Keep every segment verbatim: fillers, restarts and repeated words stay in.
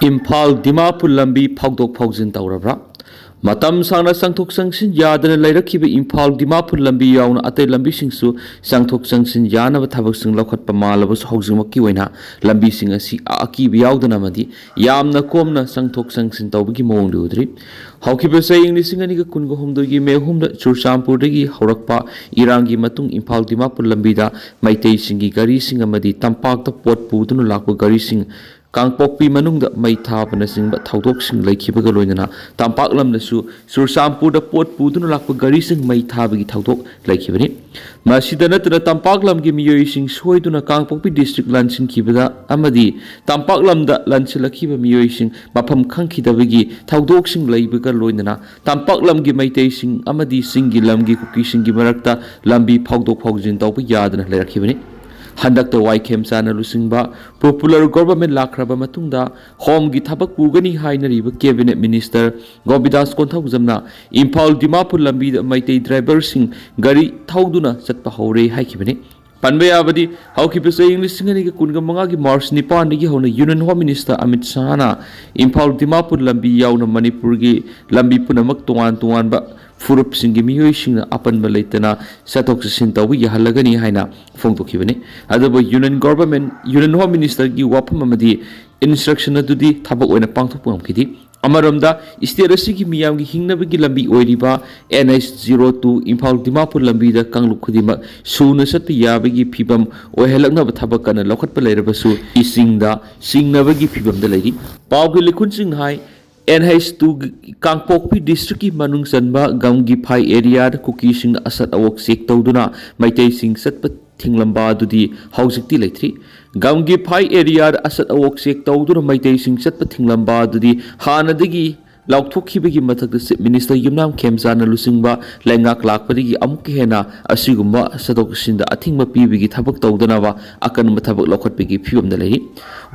ꯏꯝꯐꯥꯜ ꯗꯤꯃꯥꯄꯨꯔ ꯂꯝꯕꯤ ꯐꯥꯎꯗꯣꯛ ꯐꯥꯎꯖꯤꯟ ꯇꯧꯔꯕ꯭ꯔꯥ? ꯃꯇꯝ ꯁꯥꯡꯅ ꯆꯪꯊꯣꯛ ꯆꯪꯁꯤꯟ ꯌꯥꯗꯅ ꯂꯩꯔꯛꯈꯤꯕ ꯏꯝꯐꯥꯜ ꯗꯤꯃꯥꯄꯨꯔ ꯂꯝꯕꯤ ꯌꯥꯎꯅ ꯑꯇꯩ ꯂꯝꯕꯤꯁꯤꯡꯁꯨ ꯆꯪꯊꯣꯛ ꯆꯪꯁꯤꯟ ꯌꯥꯅꯕ ꯊꯕꯛꯁꯤꯡ ꯂꯧꯈꯠꯄ ꯃꯥꯜꯂꯕꯁꯨ, ꯍꯧꯖꯤꯛꯃꯛꯀꯤ ꯑꯣꯏꯅ ꯂꯝꯕꯤꯁꯤꯡ ꯑꯁꯤ ꯑꯀꯤꯕ ꯌꯥꯎꯗꯅ ꯑꯃꯗꯤ ꯌꯥꯝꯅ ꯀꯣꯝꯅ ꯆꯪꯊꯣꯛ ꯆꯪꯁꯤꯟ ꯇꯧꯕꯒꯤ ꯃꯑꯣꯡꯗꯤ ꯎꯗ꯭ꯔꯤ꯫ ꯍꯧꯈꯤꯕ ꯆꯍꯤ ꯂꯤꯁꯤꯡ ꯑꯅꯤꯒ ꯀꯨꯟꯒ ꯍꯨꯝꯗꯣꯏꯒꯤ ꯃꯦ ꯑꯍꯨꯝꯗ ꯆꯨꯔꯆꯥꯟꯄꯨꯔꯗꯒꯤ ꯍꯧꯔꯛꯄ ꯏꯔꯥꯡꯒꯤ ꯃꯇꯨꯡ ꯏꯝꯐꯥꯜ ꯗꯤꯃꯥꯄꯨꯔ ꯂꯝꯕꯤꯗ ꯃꯩꯇꯩꯁꯤꯡꯒꯤ ꯒꯥꯔꯤꯁꯤꯡ ꯑꯃꯗꯤ ꯇꯝꯄꯥꯛꯇ ꯄꯣꯠ ꯄꯨꯗꯨꯅ ꯂꯥꯛꯄ ꯒꯥꯔꯤꯁꯤꯡ ꯀꯥꯡꯄꯣꯛꯄꯤ ꯃꯅꯨꯡꯗ ꯃꯩ ꯊꯥꯕꯅꯆꯤꯡꯕ ꯊꯧꯗꯣꯛꯁꯤꯡ ꯂꯩꯈꯤꯕꯒ ꯂꯣꯏꯅꯅ ꯇꯝꯄꯥꯛ ꯂꯝꯗꯁꯨ ꯆꯨꯔꯆꯥꯟꯄꯨꯔꯗ ꯄꯣꯠ ꯄꯨꯗꯨꯅ ꯂꯥꯛꯄ ꯒꯥꯔꯤꯁꯤꯡ ꯃꯩ ꯊꯥꯕꯒꯤ ꯊꯧꯗꯣꯛ ꯂꯩꯈꯤꯕꯅꯤ꯫ ꯃꯁꯤꯗ ꯅꯠꯇꯅ ꯇꯝꯄꯥꯛ ꯂꯝꯒꯤ ꯃꯤꯑꯣꯏꯁꯤꯡ ꯁꯣꯏꯗꯨꯅ ꯀꯥꯡꯄꯣꯛꯄꯤ ꯗꯤꯁꯇ꯭ꯔꯤꯛ ꯂꯥꯟꯁꯤꯟꯈꯤꯕꯗ ꯑꯃꯗꯤ ꯇꯝꯄꯥꯛ ꯂꯝꯗ ꯂꯥꯟꯁꯤꯜꯂꯛꯈꯤꯕ ꯃꯤꯑꯣꯏꯁꯤꯡ ꯃꯐꯝ ꯈꯪꯈꯤꯗꯕꯒꯤ ꯊꯧꯗꯣꯛꯁꯤꯡ ꯂꯩꯕꯒ ꯂꯣꯏꯅꯅ ꯇꯝꯄꯥꯛ ꯂꯝꯒꯤ ꯃꯩꯇꯩꯁꯤꯡ ꯑꯃꯗꯤ ꯆꯤꯡꯒꯤ ꯂꯝꯒꯤ ꯀꯨꯀꯤꯁꯤꯡꯒꯤ ꯃꯔꯛꯇ ꯂꯝꯕꯤ ꯐꯥꯎꯗꯣꯛ ꯐꯥꯎꯖꯤꯟ ꯇꯧꯕ ꯌꯥꯗꯅ ꯂꯩꯔꯛꯈꯤꯕꯅꯤ꯫ ꯍꯟꯗꯛꯇ ꯋꯥꯏ ꯈꯦꯝꯆꯥꯟꯅ ꯂꯨꯆꯤꯡꯕ ꯄꯣꯄꯨꯂꯔ ꯒꯣꯚꯔꯟꯃꯦꯟꯠ ꯂꯥꯛꯈ꯭ꯔꯕ ꯃꯇꯨꯡꯗ ꯍꯣꯝꯒꯤ ꯊꯕꯛ ꯄꯨꯒꯅꯤ ꯍꯥꯏꯅꯔꯤꯕ ꯀꯦꯕꯤꯅꯦꯠ ꯃꯤꯅꯤꯁꯇꯔ ꯒꯣꯕꯤꯟꯗꯥꯁ ꯀꯣꯟꯊꯧꯖꯝꯅ ꯏꯝꯐꯥꯜ ꯗꯤꯃꯥꯄꯨꯔ ꯂꯝꯕꯤꯗ ꯃꯩꯇꯩ ꯗ꯭ꯔꯥꯏꯚꯔꯁꯤꯡ ꯒꯥꯔꯤ ꯊꯧꯗꯨꯅ ꯆꯠꯄ ꯍꯧꯔꯦ ꯍꯥꯏꯈꯤꯕꯅꯤ꯫ ꯄꯟꯕ ꯌꯥꯕꯗꯤ, ꯍꯧꯈꯤꯕ ꯆꯍꯤ ꯂꯤꯁꯤꯡ ꯑꯅꯤꯒ ꯀꯨꯟꯒ ꯃꯉꯥꯒꯤ ꯃꯥꯔꯆ ꯅꯤꯄꯥꯟꯗꯒꯤ ꯍꯧꯅ ꯌꯨꯅꯤꯌꯟ ꯍꯣꯝ ꯃꯤꯅꯤꯁꯇꯔ ꯑꯃꯤꯠ ꯁꯍꯥꯅ ꯏꯝꯐꯥꯜ ꯗꯤꯃꯥꯄꯨꯔ ꯂꯝꯕꯤ ꯌꯥꯎꯅ ꯃꯅꯤꯄꯨꯔꯒꯤ ꯂꯝꯕꯤ ꯄꯨꯝꯅꯃꯛ ꯇꯣꯉꯥꯟ ꯇꯣꯉꯥꯟꯕ ꯐꯨꯔꯨꯞꯁꯤꯡꯒꯤ ꯃꯤꯑꯣꯏꯁꯤꯡꯅ ꯑꯄꯟꯕ ꯂꯩꯇꯅ ꯆꯠꯊꯣꯛ ꯆꯠꯁꯤꯟ ꯇꯧꯕ ꯌꯥꯍꯜꯂꯒꯅꯤ ꯍꯥꯏꯅ ꯐꯣꯡꯗꯣꯛꯈꯤꯕꯅꯤ꯫ ꯑꯗꯨꯕꯨ ꯌꯨꯅꯤꯌꯟ ꯒꯣꯚꯔꯟꯃꯦꯟꯠ, ꯌꯨꯅꯤꯌꯟ ꯍꯣꯝ ꯃꯤꯅꯤꯁꯇꯔꯒꯤ ꯋꯥꯐꯝ ꯑꯃꯗꯤ ꯏꯟꯁꯇ꯭ꯔꯛꯁꯟ ꯑꯗꯨꯗꯤ ꯊꯕꯛ ꯑꯣꯏꯅ ꯄꯥꯡꯊꯣꯛꯄ ꯉꯝꯈꯤꯗꯦ꯫ ꯑꯃꯔꯣꯝꯗ, ꯏꯁꯇꯦꯠ ꯑꯁꯤꯒꯤ ꯃꯤꯌꯥꯝꯒꯤ ꯍꯤꯡꯅꯕꯒꯤ ꯂꯝꯕꯤ ꯑꯣꯏꯔꯤꯕ N H zero two Imphal Dimapur ꯂꯝꯕꯤꯗ ꯀꯥꯡꯂꯨꯞ ꯈꯨꯗꯤꯡꯃꯛ ꯁꯨꯅ ꯆꯠꯄ ꯌꯥꯕꯒꯤ ꯐꯤꯕꯝ ꯑꯣꯏꯍꯜꯂꯛꯅꯕ ꯊꯕꯛ ꯀꯟꯅ ꯂꯧꯈꯠꯄ ꯂꯩꯔꯕꯁꯨ, ꯏꯁꯤꯡꯗ ꯆꯤꯡꯅꯕꯒꯤ ꯐꯤꯕꯝꯗ ꯂꯩꯔꯤ꯫ ꯄꯥꯎꯒꯤ ꯂꯤꯈꯨꯟꯁꯤꯡꯅ ꯍꯥꯏ, ꯑꯦꯟ ꯑꯩꯆ ꯇꯨ ꯀꯥꯡꯄꯣꯛꯄꯤ ꯗꯤꯁꯇ꯭ꯔꯤꯛꯀꯤ ꯃꯅꯨꯡ ꯆꯟꯕ ꯒꯝꯒꯤꯐꯥꯏ ꯑꯦꯔꯤꯌꯥꯗ ꯀꯨꯀꯤꯁꯤꯡꯅ ꯑꯁꯠ ꯑꯋꯣꯛ ꯆꯦꯛ ꯇꯧꯗꯨꯅ ꯃꯩꯇꯩꯁꯤꯡ ꯆꯠꯄ ꯊꯤꯡꯂꯝꯕ ꯑꯗꯨꯗꯤ ꯍꯧꯖꯤꯛꯇꯤ ꯂꯩꯇ꯭ꯔꯤ꯫ ꯒꯝꯒꯤꯐꯥꯏ ꯑꯦꯔꯤꯌꯥꯗ ꯑꯁꯠ ꯑꯋꯣꯛ ꯆꯦꯛ ꯇꯧꯗꯨꯅ ꯃꯩꯇꯩꯁꯤꯡ ꯆꯠꯄ ꯊꯤꯡꯂꯝꯕ ꯑꯗꯨꯗꯤ ꯍꯥꯟꯅꯗꯒꯤ ꯂꯥꯎꯊꯣꯛꯈꯤꯕꯒꯤ ꯃꯊꯛꯇ ꯆꯤꯐ ꯃꯤꯅꯤꯁꯇꯔ ꯌꯨꯝꯅꯥꯝ ꯈꯦꯝꯆꯥꯟꯅ ꯂꯨꯆꯤꯡꯕ ꯂꯩꯉꯥꯛ ꯂꯥꯛꯄꯗꯒꯤ ꯑꯃꯨꯛꯀ ꯍꯦꯟꯅ ꯑꯁꯤꯒꯨꯝꯕ ꯆꯠꯊꯣꯛ ꯆꯠꯁꯤꯟꯗ ꯑꯊꯤꯡꯕ ꯄꯤꯕꯒꯤ ꯊꯕꯛ ꯇꯧꯗꯅꯕ ꯑꯀꯟꯕ ꯊꯕꯛ ꯂꯧꯈꯠꯄꯒꯤ ꯐꯤꯕꯝꯗ ꯂꯩꯔꯤ꯫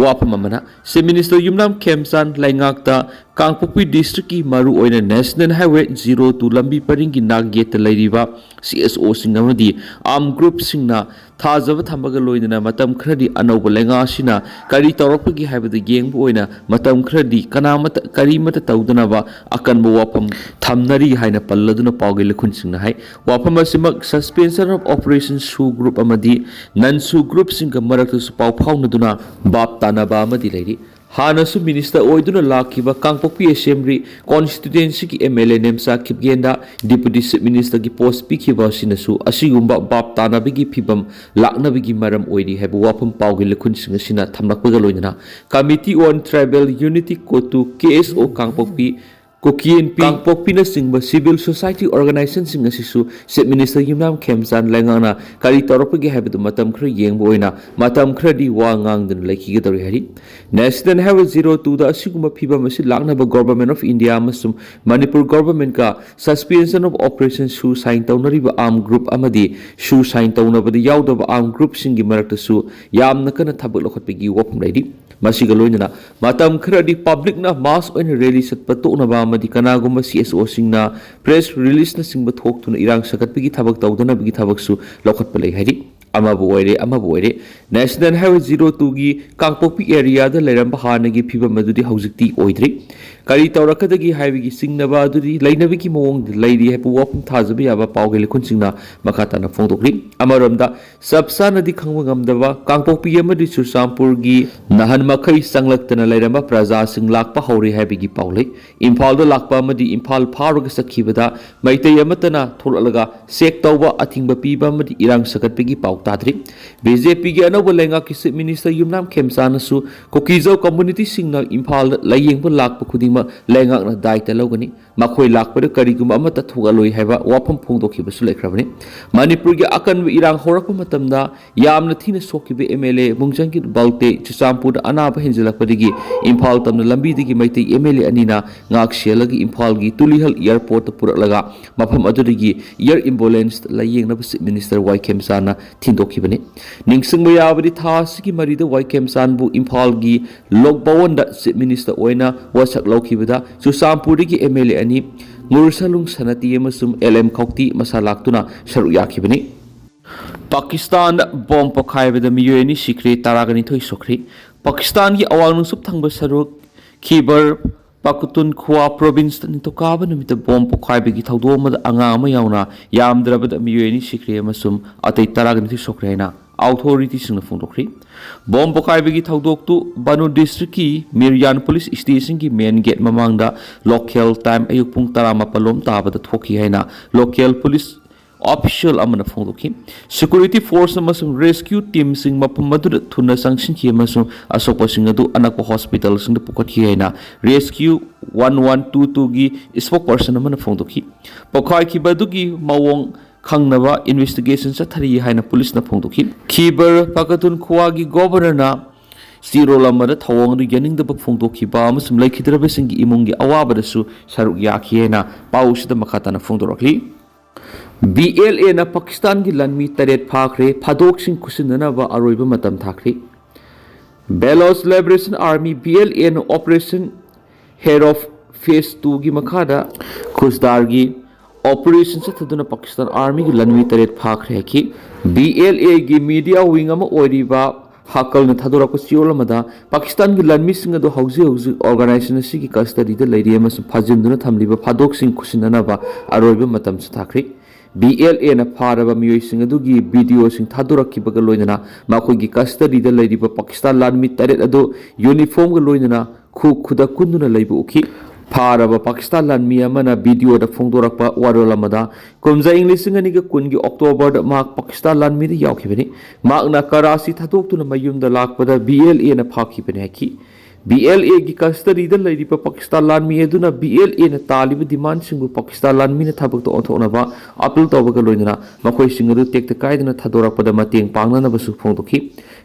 ꯋꯥꯐꯝ ꯑꯃꯅ, ꯆꯤꯐ ꯃꯤꯅꯤꯁꯇꯔ ꯌꯨꯝꯅꯥꯝ ꯈꯦꯝꯆꯥꯟ ꯂꯩꯉꯥꯛꯇ ꯀꯥꯡꯄꯣꯛꯄꯤ ꯗꯤꯁꯇ꯭ꯔꯤꯛꯀꯤ ꯃꯔꯨꯑꯣꯏꯅ ꯅꯦꯁꯅꯦꯜ ꯍꯥꯏꯋꯦ ꯖꯤꯔꯣ ꯇꯨ ꯂꯝꯕꯤ ꯄꯔꯤꯡꯒꯤ ꯅꯥꯛ ꯌꯦꯠꯇ ꯂꯩꯔꯤꯕ ꯁꯤ ꯑꯦꯁ ꯑꯣꯁꯤꯡ ꯑꯃꯗꯤ ꯑꯥꯔꯝ ꯒ꯭ꯔꯨꯞꯁꯤꯡꯅ ꯊꯥꯖꯕ ꯊꯝꯕꯒ ꯂꯣꯏꯅꯅ ꯃꯇꯝ ꯈꯔꯗꯤ ꯑꯅꯧꯕ ꯂꯩꯉꯥꯛ ꯑꯁꯤꯅ ꯀꯔꯤ ꯇꯧꯔꯛꯄꯒꯦ ꯍꯥꯏꯕꯗꯨ ꯌꯦꯡꯕ ꯑꯣꯏꯅ ꯃꯇꯝ ꯈꯔꯗꯤ ꯀꯅꯥꯃꯠꯇ, ꯀꯔꯤꯃꯠꯇ ꯇꯧꯗꯅꯕ ꯑꯀꯟꯕ ꯋꯥꯐꯝ ꯊꯝꯅꯔꯤ ꯍꯥꯏꯅ ꯄꯜꯂꯗꯨꯅ ꯄꯥꯎꯒꯤ ꯂꯤꯈꯨꯟꯁꯤꯡꯅ ꯍꯥꯏ꯫ ꯋꯥꯐꯝ ꯑꯁꯤꯃꯛ Suspension of Operation SoO Group ꯑꯃꯗꯤ Non-SoO Groupꯁꯤꯡꯒ ꯃꯔꯛꯇꯁꯨ ꯄꯥꯎ ꯐꯥꯎꯅꯗꯨꯅ ꯚꯥꯞ ꯇꯥꯅꯕ ꯑꯃꯗꯤ ꯂꯩꯔꯤ꯫ ꯍꯥꯟꯅꯁꯨ ꯃꯤꯅꯤꯁꯇꯔ ꯑꯣꯏꯗꯨꯅ ꯂꯥꯛꯈꯤꯕ ꯀꯥꯡꯄꯣꯛꯄꯤ assembly ꯀꯣꯟꯁꯇꯤꯇ꯭ꯋꯦꯟꯁꯤꯒꯤ MLA Nemcha ꯈꯤꯞꯒꯦꯟꯗ deputy chief ꯃꯤꯅꯤꯁꯇꯔꯒꯤ ꯄꯣꯁ ꯄꯤꯈꯤꯕ ꯑꯁꯤꯅꯁꯨ ꯑꯁꯤꯒꯨꯝꯕ ꯚꯥꯞ ꯇꯥꯅꯕꯒꯤ ꯐꯤꯕꯝ ꯂꯥꯛꯅꯕꯒꯤ ꯃꯔꯝ ꯑꯣꯏꯔꯤ ꯍꯥꯏꯕ ꯋꯥꯐꯝ ꯄꯥꯎꯒꯤ ꯂꯤꯈꯨꯟꯁꯤꯡ ꯑꯁꯤꯅ ꯊꯝꯂꯛꯄꯒ ꯂꯣꯏꯅꯅ Committee on Tribal Unity, CoTU, KSO Kangpokpi, Kuki N P ꯀꯥꯡꯄꯣꯛꯄꯤꯅ ꯆꯤꯡꯕ civil society organizationꯁꯤꯡ ꯑꯁꯤꯁꯨ ꯆꯤꯐ ꯃꯤꯅꯤꯁꯇꯔ ꯌꯨꯝꯅꯥꯝ ꯈꯦꯝꯆꯥꯟ ꯂꯩꯉꯥꯛꯅ ꯀꯔꯤ ꯇꯧꯔꯛꯄꯒꯦ ꯍꯥꯏꯕꯗꯨ ꯃꯇꯝ ꯈꯔ ꯌꯦꯡꯕ ꯑꯣꯏꯅ ꯃꯇꯝ ꯈꯔꯗꯤ ꯋꯥ ꯉꯥꯡꯗꯨꯅ ꯂꯩꯈꯤꯒꯗꯧꯔꯤ ꯍꯥꯏꯔꯤ꯫ National Highway zero twoꯗ ꯑꯁꯤꯒꯨꯝꯕ ꯐꯤꯕꯝ ꯑꯁꯤ ꯂꯥꯛꯅꯕ Government of India ꯑꯃꯁꯨꯡ Manipur Governmentꯀ Suspension of Operation SoO sign ꯇꯧꯅꯔꯤꯕ armed group ꯑꯃꯗꯤ SoO sign ꯇꯧꯅꯕꯗ ꯌꯥꯎꯗꯕ armed groupꯁꯤꯡꯒꯤ ꯃꯔꯛꯇꯁꯨ ꯌꯥꯝꯅ ꯀꯟꯅ ꯊꯕꯛ ꯂꯧꯈꯠꯄꯒꯤ ꯋꯥꯐꯝ ꯂꯩꯔꯤ꯫ ꯃꯁꯤꯒ ꯂꯣꯏꯅꯅ ꯃꯇꯝ ꯈꯔꯗꯤ publicꯅ mass ꯑꯣꯏꯅ rally ꯆꯠꯄ ꯇꯣꯛꯅꯕ ꯑꯃꯗꯤ ꯀꯅꯥꯒꯨꯝꯕ CSOꯁꯤꯡꯅ press releaseꯅꯆꯤꯡꯕ ꯊꯣꯛꯇꯨꯅ ꯏꯔꯥꯡ ꯁꯥꯒꯠꯄꯒꯤ ꯊꯕꯛ ꯇꯧꯗꯅꯕꯒꯤ ꯊꯕꯛꯁꯨ ꯂꯧꯈꯠꯄ ꯂꯩ ꯍꯥꯏꯔꯤ꯫ ꯑꯃꯕꯨ ꯑꯣꯏꯔꯦ, ꯑꯃꯕꯨ ꯑꯣꯏꯔꯦ, National Highway zero twoꯒꯤ ꯀꯥꯡꯄꯣꯛꯄꯤ areaꯗ ꯂꯩꯔꯝꯕ ꯍꯥꯟꯅꯒꯤ ꯐꯤꯕꯝ ꯑꯗꯨꯗꯤ ꯍꯧꯖꯤꯛꯇꯤ ꯑꯣꯏꯗ꯭ꯔꯤ꯫ ꯀꯔꯤ ꯇꯧꯔꯛꯀꯗꯒꯦ ꯍꯥꯏꯕꯒꯤ ꯆꯤꯡꯅꯕ ꯑꯗꯨꯗꯤ ꯂꯩꯅꯕꯒꯤ ꯃꯑꯣꯡꯗ ꯂꯩꯔꯤ ꯍꯥꯏꯕ ꯋꯥꯐꯝ ꯊꯥꯖꯕ ꯌꯥꯕ ꯄꯥꯎꯒꯤ ꯂꯤꯈꯨꯟꯁꯤꯡꯅ ꯃꯈꯥ ꯇꯥꯅ ꯐꯣꯡꯗꯣꯛꯂꯤ꯫ ꯑꯃꯔꯣꯝꯗ, ꯆꯞ ꯆꯥꯅꯗꯤ ꯈꯪꯕ ꯉꯝꯗꯕ ꯀꯥꯡꯄꯣꯛꯄꯤ ꯑꯃꯗꯤ ꯆꯨꯔꯆꯥꯟꯄꯨꯔꯒꯤ ꯅꯍꯥꯟ ꯃꯈꯩ ꯆꯪꯂꯛꯇꯅ ꯂꯩꯔꯝꯕ ꯄ꯭ꯔꯖꯥꯁꯤꯡ ꯂꯥꯛꯄ ꯍꯧꯔꯦ ꯍꯥꯏꯕꯒꯤ ꯄꯥꯎ ꯂꯩ꯫ ꯏꯝꯐꯥꯜꯗ ꯂꯥꯛꯄ ꯑꯃꯗꯤ ꯏꯝꯐꯥꯜ ꯐꯥꯎꯔꯒ ꯆꯠꯈꯤꯕꯗ ꯃꯩꯇꯩ ꯑꯃꯠꯇꯅ ꯊꯣꯛꯂꯛꯂꯒ check ꯇꯧꯕ, ꯑꯊꯤꯡꯕ ꯄꯤꯕ ꯑꯃꯗꯤ ꯏꯔꯥꯡ ꯁꯥꯒꯠꯄꯒꯤ ꯄꯥꯎ ꯇꯥꯗ꯭ꯔꯤ꯫ BJPꯒꯤ ꯑꯅꯧꯕ ꯂꯩꯉꯥꯛꯀꯤ Chief Minister ꯌꯨꯝꯅꯥꯝ ꯈꯦꯝꯆꯥꯟꯅꯁꯨ ꯀꯨꯀꯤꯖꯧ communityꯁꯤꯡꯅ ꯏꯝꯐꯥꯜꯗ ꯂꯥꯌꯦꯡꯕ ꯂꯥꯛꯄ ꯈꯨꯗꯤꯡꯃꯛ ꯂꯩꯉꯥꯛꯅ ꯗꯥꯏꯇ ꯂꯧꯒꯅꯤ, ꯃꯈꯣꯏ ꯂꯥꯛꯄꯗ ꯀꯔꯤꯒꯨꯝꯕ ꯑꯃꯠꯇ ꯊꯣꯛꯍꯜꯂꯣꯏ ꯍꯥꯏꯕ ꯋꯥꯐꯝ ꯐꯣꯡꯗꯣꯛꯈꯤꯕꯁꯨ ꯂꯩꯈ꯭ꯔꯕꯅꯤ꯫ ꯃꯅꯤꯄꯨꯔꯒꯤ ꯑꯀꯟꯕ ꯏꯔꯥꯡ ꯍꯧꯔꯛꯄ ꯃꯇꯝꯗ ꯌꯥꯝꯅ ꯊꯤꯅ ꯁꯣꯛꯈꯤꯕ MLA ꯃꯨꯡꯖꯪꯒꯤꯠ ꯕꯥꯜꯇꯦ ꯆꯨꯔꯆꯥꯟꯄꯨꯔꯗ ꯑꯅꯥꯕ ꯍꯦꯟꯖꯜꯂꯛꯄꯗꯒꯤ ꯏꯝꯐꯥꯜ ꯇꯝꯅ ꯂꯝꯕꯤꯗꯒꯤ ꯃꯩꯇꯩ MLA ꯑꯅꯤꯅ ꯉꯥꯛ ꯁꯦꯜꯂꯒ ꯏꯝꯐꯥꯜꯒꯤ ꯇꯨꯂꯤꯍꯜ airportꯇ ꯄꯨꯔꯛꯂꯒ ꯃꯐꯝ ꯑꯗꯨꯗꯒꯤ air ambulance ꯂꯥꯌꯦꯡꯅꯕ Chief Minister ꯋꯥꯏ ꯈꯦꯝꯆꯥꯟꯅ ꯊꯤꯟꯗꯣꯛꯈꯤꯕꯅꯤ꯫ ꯅꯤꯡꯁꯤꯡꯕ ꯌꯥꯕꯗꯤ ꯊꯥ ꯑꯁꯤꯒꯤ ꯃꯔꯤꯗ ꯋꯥꯏ ꯈꯦꯝꯆꯥꯟꯕꯨ ꯏꯝꯐꯥꯜꯒꯤ ꯂꯣꯛ ꯚꯋꯟꯗ Chief Minister ꯑꯣꯏꯅ ꯋꯥꯁꯛ ꯂꯧꯈꯤꯕꯗ ꯆꯨꯔꯆꯥꯟꯄꯨꯔꯗꯒꯤ MLA ꯑꯅꯤ ꯉꯨꯔꯁꯂꯨꯡ ꯁꯅꯇꯤ ꯑꯃꯁꯨꯡ LM ꯈꯧꯇꯤ ꯃꯁꯥ ꯂꯥꯛꯇꯨꯅ ꯁꯔꯨꯛ ꯌꯥꯈꯤꯕꯅꯤ꯫ ꯄꯥꯀꯤꯁꯇꯥꯟꯗ ꯕꯣꯝ ꯄꯣꯈꯥꯏꯕꯗ ꯃꯤꯑꯣꯏ ꯑꯅꯤ ꯁꯤꯈ꯭ꯔꯦ, ꯇꯔꯥꯒ ꯅꯤꯊꯣꯏ ꯁꯣꯛꯈ꯭ꯔꯦ꯫ ꯄꯥꯀꯤꯁꯇꯥꯟꯒꯤ ꯑꯋꯥꯡ ꯅꯣꯡꯆꯨꯞ ꯊꯪꯕ ꯁꯔꯨꯛ ꯈꯤꯕꯔ ꯄꯥꯈꯇꯨꯟꯈ꯭ꯋꯥ ꯄ꯭ꯔꯣꯚꯤꯟꯁꯇ ꯅꯤꯡꯊꯧꯀꯥꯕ ꯅꯨꯃꯤꯠꯇ ꯕꯣꯝ ꯄꯣꯈꯥꯏꯕꯒꯤ ꯊꯧꯗꯣꯛ ꯑꯃꯗ ꯑꯉꯥꯡ ꯑꯃ ꯌꯥꯎꯅ ꯌꯥꯝꯗ꯭ꯔꯕꯗ ꯃꯤꯑꯣꯏ ꯑꯅꯤ ꯁꯤꯈ꯭ꯔꯦ ꯑꯃꯁꯨꯡ ꯑꯇꯩ ꯇꯔꯥꯒ ꯅꯤꯊꯣꯏ ꯁꯣꯛꯈ꯭ꯔꯦ ꯍꯥꯏꯅ ꯑꯣꯊꯣꯔꯤꯇꯤꯁꯤꯡꯅ ꯐꯣꯡꯗꯣꯛꯈ꯭ꯔꯤ꯫ ꯕꯣꯝ ꯄꯣꯈꯥꯏꯕꯒꯤ ꯊꯧꯗꯣꯛꯇꯨ ꯕꯅꯨ ꯗꯤꯁꯇ꯭ꯔꯤꯛꯀꯤ ꯃꯤꯔꯌꯥꯟ ꯄꯨꯂꯤꯁ ꯁ꯭ꯇꯦꯁꯟꯒꯤ ꯃꯦꯟ ꯒꯦꯠ ꯃꯃꯥꯡꯗ ꯂꯣꯀꯦꯜ ꯇꯥꯏꯝ ꯑꯌꯨꯛ ꯄꯨꯡ ꯇꯔꯥꯃꯥꯄꯜ ꯂꯣꯝ ꯇꯥꯕꯗ ꯊꯣꯛꯈꯤ ꯍꯥꯏꯅ ꯂꯣꯀꯦꯜ ꯄꯨꯂꯤꯁ ꯑꯣꯐꯤꯁꯤꯌꯦꯜ ꯑꯃꯅ ꯐꯣꯡꯗꯣꯛꯈꯤ꯫ ꯁꯦꯀ꯭ꯌꯨꯔꯤꯇꯤ ꯐꯣꯔꯁ ꯑꯃꯁꯨꯡ ꯔꯦꯁꯀ꯭ꯌꯨ ꯇꯤꯝꯁꯤꯡ ꯃꯐꯝ ꯑꯗꯨꯗ ꯊꯨꯅ ꯆꯪꯁꯤꯟꯈꯤ ꯑꯃꯁꯨꯡ ꯑꯁꯣꯛꯄꯁꯤꯡ ꯑꯗꯨ ꯑꯅꯛꯄ ꯍꯣꯁꯄꯤꯇꯥꯜꯁꯤꯡꯗ ꯄꯨꯈꯠꯈꯤ ꯍꯥꯏꯅ ꯔꯦꯁꯀ꯭ꯌꯨ ꯋꯥꯟ ꯋꯥꯟ ꯇꯨ ꯇꯨꯒꯤ ꯏꯁꯄꯣꯛꯄꯔꯁꯟ ꯑꯃꯅ ꯐꯣꯡꯗꯣꯛꯈꯤ꯫ ꯄꯣꯈꯥꯏꯈꯤꯕ ꯑꯗꯨꯒꯤ ꯃꯑꯣꯡ ꯈꯪꯅꯕ ꯏꯟꯚꯦꯁꯇꯤꯒꯦꯁꯟ ꯆꯠꯊꯔꯤ ꯍꯥꯏꯅ ꯄꯨꯂꯤꯁꯅ ꯐꯣꯡꯗꯣꯛꯈꯤ꯫ ꯈꯤꯕꯔ ꯄꯥꯈꯇꯨꯟꯈ꯭ꯋꯥꯒꯤ ꯒꯣꯚꯔꯅꯔꯅ ꯆꯦꯔꯣꯜ ꯑꯃꯗ ꯊꯧꯑꯣꯡ ꯑꯗꯨ ꯌꯥꯅꯤꯡꯗꯕ ꯐꯣꯡꯗꯣꯛꯈꯤꯕ ꯑꯃꯁꯨꯡ ꯂꯩꯈꯤꯗ꯭ꯔꯕꯁꯤꯡꯒꯤ ꯏꯃꯨꯡꯒꯤ ꯑꯋꯥꯕꯗꯁꯨ ꯁꯔꯨꯛ ꯌꯥꯈꯤ ꯍꯥꯏꯅ ꯄꯥꯎꯁꯤꯗ ꯃꯈꯥ ꯇꯥꯅ ꯐꯣꯡꯗꯣꯔꯛꯂꯤ꯫ ꯕꯤ ꯑꯦꯜ ꯑꯦꯅ ꯄꯥꯀꯤꯁꯇꯥꯟꯒꯤ ꯂꯥꯟꯃꯤ ꯇꯔꯦꯠ ꯐꯥꯈ꯭ꯔꯦ, ꯐꯥꯗꯣꯛꯁꯤꯡ ꯈꯨꯠꯁꯤꯟꯅꯅꯕ ꯑꯔꯣꯏꯕ ꯃꯇꯝ ꯊꯥꯈ꯭ꯔꯤ꯫ ꯕꯦꯂꯣꯆ ꯂꯤꯕꯔꯦꯁꯟ ꯑꯥꯔꯃꯤ, ꯕꯤ ꯑꯦꯜ ꯑꯦꯅ ꯑꯣꯄꯔꯦꯁꯟ ꯍꯦꯔꯣꯐ ꯐꯦꯁ ꯇꯨꯒꯤ ꯃꯈꯥꯗ ꯈꯨꯁꯗꯥꯔꯒꯤ ꯑꯣꯄꯔꯦꯁꯟ ꯆꯠꯊꯗꯨꯅ ꯄꯥꯀꯤꯁꯇꯥꯟ ꯑꯥꯔꯃꯤꯒꯤ ꯂꯥꯟꯃꯤ ꯇꯔꯦꯠ ꯐꯥꯈ꯭ꯔꯦ ꯍꯥꯏꯈꯤ꯫ ꯕꯤ ꯑꯦꯜ ꯑꯦꯒꯤ ꯃꯤꯗꯤꯌꯥ ꯋꯤꯡ ꯑꯃ ꯑꯣꯏꯔꯤꯕ ꯍꯥꯀꯜꯅ ꯊꯥꯗꯣꯔꯛꯄ ꯆꯦꯔꯣꯜ ꯑꯃꯗ ꯄꯥꯀꯤꯁꯇꯥꯟꯒꯤ ꯂꯥꯟꯃꯤꯁꯤꯡ ꯑꯗꯨ ꯍꯧꯖꯤꯛ ꯍꯧꯖꯤꯛ ꯑꯣꯔꯒꯅꯥꯏꯖꯦꯁꯟ ꯑꯁꯤꯒꯤ ꯀꯁꯇꯗꯤꯗ ꯂꯩꯔꯤ ꯑꯃꯁꯨꯡ ꯐꯥꯖꯤꯟꯗꯨꯅ ꯊꯝꯂꯤꯕ ꯐꯥꯗꯣꯛꯁꯤꯡ ꯈꯨꯠꯁꯤꯟꯅꯅꯕ ꯑꯔꯣꯏꯕ ꯃꯇꯝꯁꯨ ꯊꯥꯈ꯭ꯔꯤ꯫ ꯕꯤ ꯑꯦꯜ ꯑꯦꯅ ꯐꯥꯔꯕ ꯃꯤꯑꯣꯏꯁꯤꯡ ꯑꯗꯨꯒꯤ ꯚꯤꯗꯤꯑꯣꯁꯤꯡ ꯊꯥꯗꯣꯔꯛꯈꯤꯕꯒ ꯂꯣꯏꯅꯅ ꯃꯈꯣꯏꯒꯤ ꯀꯁꯇꯗꯤꯗ ꯂꯩꯔꯤꯕ ꯄꯥꯀꯤꯁꯇꯥꯟ ꯂꯥꯟꯃꯤ ꯇꯔꯦꯠ ꯑꯗꯨ ꯌꯨꯅꯤꯐꯣꯔꯝꯒ ꯂꯣꯏꯅꯅ ꯈꯨ ꯈꯨꯗ ꯀꯨꯟꯗꯨꯅ ꯂꯩꯕ ꯎꯈꯤ꯫ ꯐꯥꯔꯕ ꯄꯥꯀꯤꯁꯇꯥꯟ ꯂꯥꯟꯃꯤ ꯑꯃꯅ ꯚꯤꯗꯤꯑꯣꯗ ꯐꯣꯡꯗꯣꯔꯛꯄ ꯋꯥꯔꯣꯜ ꯑꯃꯗ, ꯀꯨꯝꯖꯥ ꯏꯪ ꯂꯤꯁꯤꯡ ꯑꯅꯤꯒ ꯀꯨꯟꯒꯤ ꯑꯣꯛꯇꯣꯕꯔꯗ ꯃꯍꯥꯛ ꯄꯥꯀꯤꯁꯇꯥꯟ ꯂꯥꯟꯃꯤꯗ ꯌꯥꯎꯈꯤꯕꯅꯤ꯫ ꯃꯍꯥꯛꯅ ꯀꯔꯥꯆꯤ ꯊꯥꯗꯣꯛꯇꯨꯅ ꯃꯌꯨꯝꯗ ꯂꯥꯛꯄꯗ ꯕꯤ ꯑꯦꯜ ꯑꯦꯅ ꯐꯥꯈꯤꯕꯅꯤ ꯍꯥꯏꯈꯤ꯫ ꯕꯤ ꯑꯦꯜ ꯑꯦꯒꯤ ꯀꯁꯇꯗꯤꯗ ꯂꯩꯔꯤꯕ ꯄꯥꯀꯤꯁꯇꯥꯟ ꯂꯥꯟꯃꯤ ꯑꯗꯨꯅ ꯕꯤ ꯑꯦꯜ ꯑꯦꯅ ꯇꯥꯜꯂꯤꯕ ꯗꯤꯃꯥꯟꯁꯤꯡꯕꯨ ꯄꯥꯀꯤꯁꯇꯥꯟ ꯂꯥꯟꯃꯤꯅ ꯊꯕꯛꯇ ꯑꯣꯟꯊꯣꯛꯅꯕ ꯑꯄꯤꯜ ꯇꯧꯕꯒ ꯂꯣꯏꯅꯅ ꯃꯈꯣꯏꯁꯤꯡ ꯑꯗꯨ ꯇꯦꯛꯇ ꯀꯥꯏꯗꯅ ꯊꯥꯗꯣꯔꯛꯄꯗ ꯃꯇꯦꯡ ꯄꯥꯡꯅꯅꯕꯁꯨ ꯐꯣꯡꯗꯣꯛꯈꯤ꯫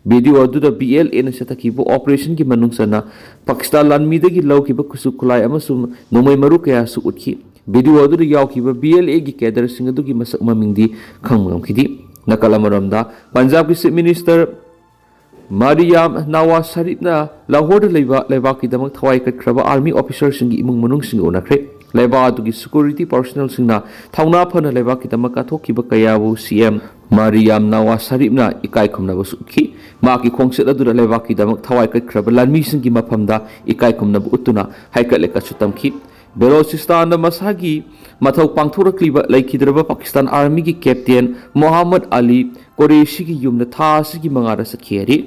ꯚꯤꯗꯤꯑꯣ ꯑꯗꯨꯗ ꯕꯤ ꯑꯦꯜ ꯑꯦꯅ ꯆꯠꯊꯈꯤꯕ ꯑꯣꯄꯔꯦꯁꯟꯒꯤ ꯃꯅꯨꯡ ꯆꯟꯅ ꯄꯥꯀꯤꯁꯇꯥꯟ ꯂꯥꯟꯃꯤꯗꯒꯤ ꯂꯧꯈꯤꯕ ꯈꯨꯠꯁꯨ ꯈꯨꯠꯂꯥꯏ ꯑꯃꯁꯨꯡ ꯅꯣꯡꯃꯩ ꯃꯔꯨ ꯀꯌꯥꯁꯨ ꯎꯠꯈꯤ꯫ ꯚꯤꯗꯤꯑꯣ ꯑꯗꯨꯗ ꯌꯥꯎꯈꯤꯕ ꯕꯤ ꯑꯦꯜ ꯑꯦꯒꯤ ꯀꯦꯗꯔꯁꯤꯡ ꯑꯗꯨꯒꯤ ꯃꯁꯛ ꯃꯃꯤꯡꯗꯤ ꯈꯪꯕ ꯉꯝꯈꯤꯗꯦ꯫ ꯅꯥꯀꯜ ꯑꯃꯔꯣꯝꯗ, ꯄꯟꯖꯥꯕꯀꯤ ꯆꯤꯐ ꯃꯤꯅꯤꯁꯇꯔ ꯃꯥꯔꯤꯌꯥꯝ ꯅꯋꯥꯖ ꯁꯔꯤꯐꯅ ꯂꯥꯍꯣꯔꯗ ꯂꯩꯕ ꯂꯩꯕꯥꯛꯀꯤꯗꯃꯛ ꯊꯋꯥꯏ ꯀꯠꯈ꯭ꯔꯕ ꯑꯥꯔꯃꯤ ꯑꯣꯐꯤꯁꯥꯔꯁꯤꯡꯒꯤ ꯏꯃꯨꯡ ꯃꯅꯨꯡꯁꯤꯡꯒ ꯎꯅꯈ꯭ꯔꯦ꯫ ꯂꯩꯕꯥꯛ ꯑꯗꯨꯒꯤ ꯁꯦꯀ꯭ꯌꯨꯔꯤꯇꯤ ꯄꯥꯔꯁꯣꯅꯦꯜꯁꯤꯡꯅ ꯊꯧꯅꯥ ꯐꯅ ꯂꯩꯕꯥꯛꯀꯤꯗꯃꯛ ꯀꯠꯊꯣꯛꯈꯤꯕ ꯀꯌꯥꯕꯨ ꯁꯤ ꯑꯦꯝ ꯃꯔꯤꯌꯥꯝ ꯅꯋꯥꯖ ꯁꯔꯤꯐꯅ ꯏꯀꯥꯏ ꯈꯨꯝꯅꯕꯁꯨ ꯎꯠꯈꯤ꯫ ꯃꯍꯥꯛꯀꯤ ꯈꯣꯡꯆꯠ ꯑꯗꯨꯗ ꯂꯩꯕꯥꯛꯀꯤꯗꯃꯛ ꯊꯋꯥꯏ ꯀꯠꯈ꯭ꯔꯕ ꯂꯥꯟꯃꯤꯁꯤꯡꯒꯤ ꯃꯐꯝꯗ ꯏꯀꯥꯏ ꯈꯨꯝꯅꯕ ꯎꯠꯇꯨꯅ ꯍꯩꯀꯠ ꯂꯩꯀꯠꯁꯨ ꯇꯝꯈꯤ꯫ ꯕꯦꯂꯣꯆꯤꯁꯇꯥꯟꯗ ꯃꯁꯥꯒꯤ ꯃꯊꯧ ꯄꯥꯡꯊꯣꯔꯛꯂꯤꯕ ꯂꯩꯈꯤꯗ꯭ꯔꯕ ꯄꯥꯀꯤꯁꯇꯥꯟ ꯑꯥꯔꯃꯤꯒꯤ ꯀꯦꯞꯇꯦꯟ ꯃꯣꯍꯥꯃꯗ ꯑꯂꯤ ꯀꯣꯔꯦꯁꯤꯒꯤ ꯌꯨꯝꯗ ꯊꯥ ꯑꯁꯤꯒꯤ ꯃꯉꯥꯗ ꯆꯠꯈꯤ ꯍꯥꯏꯔꯤ꯫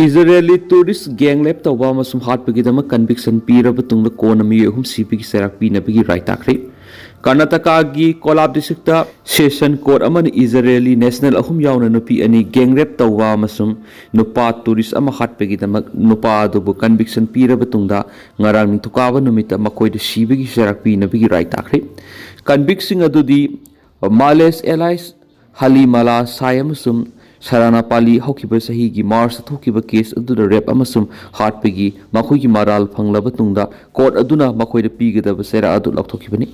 ꯏꯖꯔꯦꯂꯤ ꯇꯨꯔꯤꯁ ꯒꯦꯡ ꯔꯦꯞ ꯇꯧꯕ ꯑꯃꯁꯨꯡ ꯍꯥꯠꯄꯒꯤꯗꯃꯛ ꯀꯟꯚꯤꯛꯁꯟ ꯄꯤꯔꯕ ꯇꯨꯡꯗ ꯀꯣꯟꯅ ꯃꯤꯑꯣꯏ ꯑꯍꯨꯝ ꯁꯤꯕꯒꯤ ꯆꯩꯔꯥꯛ ꯄꯤꯅꯕꯒꯤ ꯔꯥꯏ ꯇꯥꯈ꯭ꯔꯦ꯫ ꯀꯔꯅꯥꯇꯀꯥꯒꯤ ꯀꯣꯂꯥꯞ ꯗꯤꯁꯇ꯭ꯔꯤꯛꯇ ꯁꯦꯁꯟ ꯀꯣꯔꯠ ꯑꯃꯅ ꯏꯖꯔꯦꯂꯤ ꯅꯦꯁꯅꯦꯜ ꯑꯍꯨꯝ ꯌꯥꯎꯅ ꯅꯨꯄꯤ ꯑꯅꯤ ꯒꯦꯡ ꯔꯦꯞ ꯇꯧꯕ ꯑꯃꯁꯨꯡ ꯅꯨꯄꯥ ꯇꯨꯔꯤꯁ ꯑꯃ ꯍꯥꯠꯄꯒꯤꯗꯃꯛ ꯅꯨꯄꯥ ꯑꯗꯨꯕꯨ ꯀꯟꯚꯤꯛꯁꯟ ꯄꯤꯔꯕ ꯇꯨꯡꯗ ꯉꯔꯥꯡ ꯅꯤꯡꯊꯧꯀꯥꯕ ꯅꯨꯃꯤꯠꯇ ꯃꯈꯣꯏꯗ ꯁꯤꯕꯒꯤ ꯆꯩꯔꯥꯛ ꯄꯤꯅꯕꯒꯤ ꯔꯥꯏ ꯇꯥꯈ꯭ꯔꯦ꯫ ꯀꯟꯚꯤꯛꯁꯤꯡ ꯑꯗꯨꯗꯤ ꯃꯥꯂꯦꯁ ꯑꯦꯂꯥꯏꯁ, ꯍꯂꯤꯃꯂꯥ ꯁꯥꯏ ꯑꯃꯁꯨꯡ ꯁꯔꯥꯅꯥꯄꯥꯂꯤ ꯍꯧꯈꯤꯕ ꯆꯍꯤꯒꯤ ꯃꯥꯔꯆꯇ ꯊꯣꯛꯈꯤꯕ ꯀꯦꯁ ꯑꯗꯨꯗ ꯔꯦꯞ ꯑꯃꯁꯨꯡ ꯍꯥꯠꯄꯒꯤ ꯃꯈꯣꯏꯒꯤ ꯃꯔꯥꯜ ꯐꯪꯂꯕ ꯇꯨꯡꯗ ꯀꯣꯔꯠ ꯑꯗꯨꯅ ꯃꯈꯣꯏꯗ ꯄꯤꯒꯗꯕ ꯆꯩꯔꯥꯛ ꯑꯗꯨ ꯂꯧꯊꯣꯛꯈꯤꯕꯅꯤ꯫